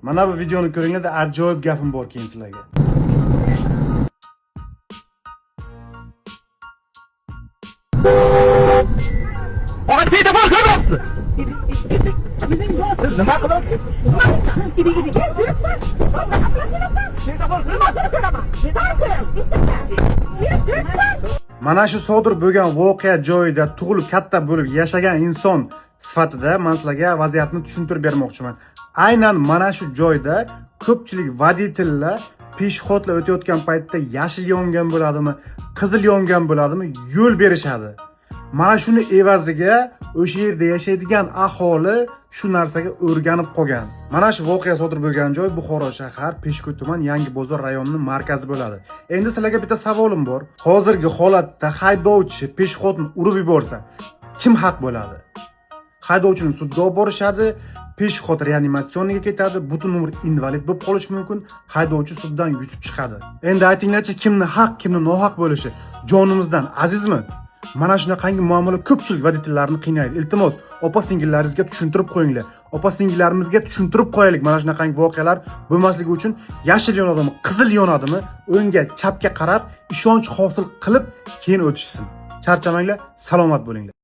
Mana bu videoni ko'ringlar, ajoyib gapim bor keyin sizlarga. Og'a, svetofor ko'ryapsiz. Siz nima qilyapsiz? Mana shu sodir bo'lgan voqea joyida tug'ilib, katta bo'lib yashagan inson sifatida men sizlarga vaziyatni tushuntirib bermoqchiman. Aynan mana shu joyda ko'pchilik водительlar пешеход lar o'tayotgan paytda yashil yongan bo'ladimi, qizil yongan bo'ladimi, yo'l berishadi. Mana shuni evaziga o'sha yerda yashaydigan aholi shu narsaga o'rganib qolgan. Mana shu voqea sodir bo'lgan joy Buxoro shahar, Peshko'y tuman, Yangi bozor rayonining markazi bo'ladi. Endi sizlarga bitta savolim bor. Hozirgi holatda haydovchi пешеход ni urib yuborsa, kim haq bo'ladi? Haydovchini sudga olib borishadi, пешеход реанимационный ga ketadi, butun umr invalid bo'lib qolishi mumkin, haydovchi suddan yutib chiqadi. Endi aytinglarchi, kimni haq, kimni nohaq bo'lishi jonimizdan azizmi? Mana shunaqangi muammolar ko'pchilik водитель larni qiynaydi. Iltimos, opa singillaringizga tushuntirib qo'yinglar. Opa singillarimizga tushuntirib qo'yaylik, mana shunaqangi voqealar bo'lmasligi uchun yashil yonadimi, qizil yonadimi, o'ngga, chapga qarab, ishonch hosil qilib keyin o'tishsin. Charchamanglar, salomat bo'linglar.